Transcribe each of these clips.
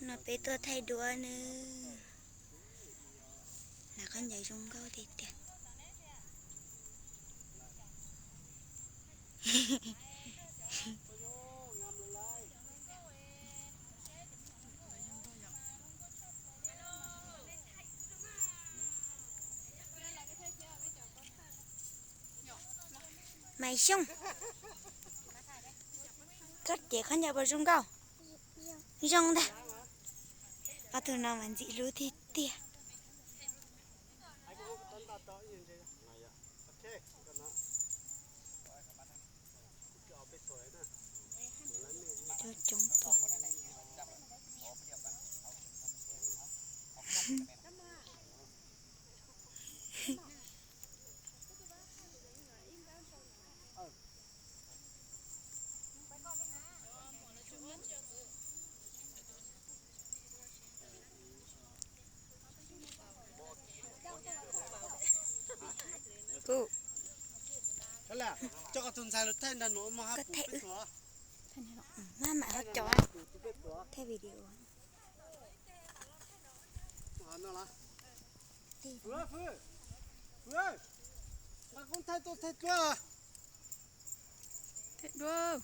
No peb tuaj thaij duab nawb. Hnav khaub ncaws zoo nkauj tiag tiag. Maiv Xyooj, koj cev khaub ncaws puas zoo nkauj? Zoo ntag. Ob tug no mas ntxim hlub tiag tiag. Coob coob tuaj. Kuv, coj koj tus ntxhais los thaij nrog nuav mog hab, peb tuav. Maj mam ho caum thaij video. Nqa koob thaij tuaj thaij duab. Thaij duab.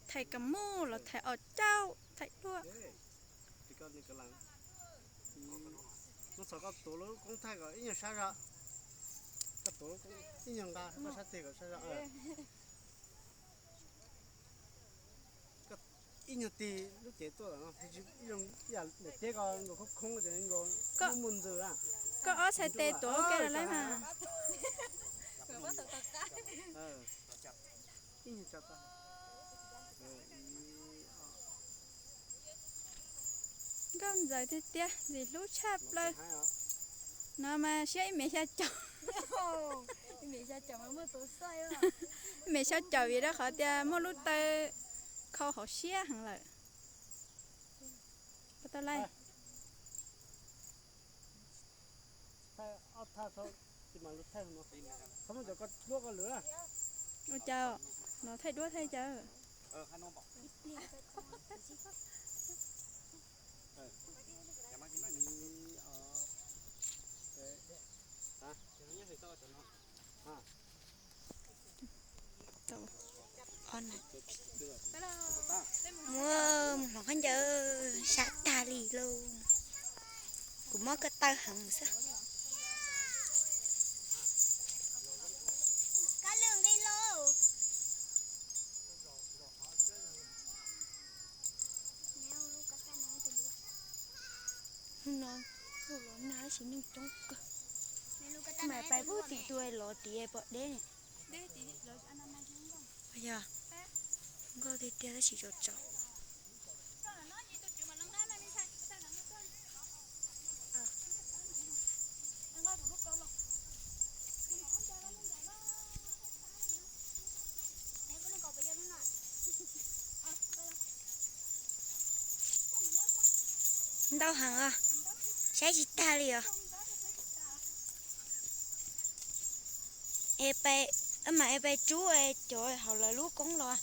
Thaij kab mob los thaij os caub thaij duab. Nub txhom koj tuav lub koob thaij kom ib nyuag sab zog. Koj tuav ib nyuag nqa koj sab teg kom sab zog. Ib nyuag tig lub cev tuaj, ib yam daim teb ko nkaus khoob khoob ces nkaus muaj muaj ntxws a. Koj ob txhais tes tuav ua ke los lawm mas. Nkauj ntxawm tiag tiag, ntxim hlub tshaj plaws. No mas siab ib mev xya caum. Ib mev xya caum vim rau qhov tias muaj lub taw khau hauv siab heev lawm. Tau lais. Ua cas no thaij duab thaij cas. Muab mus hloov khaub ncaws sab tag li lauj. Kuv mob ko taw heev xwb. Hnub no kuj los nag tab sis neeg coob kawg. Mas pais pub tim tus los tim pom deb. Yog, nkauj tiag tiag tab sis tsaus tsaus. Ntau heev os, saib tsis tag li os. Es pais, mas es pais rub cov hauv lawv lub koob los.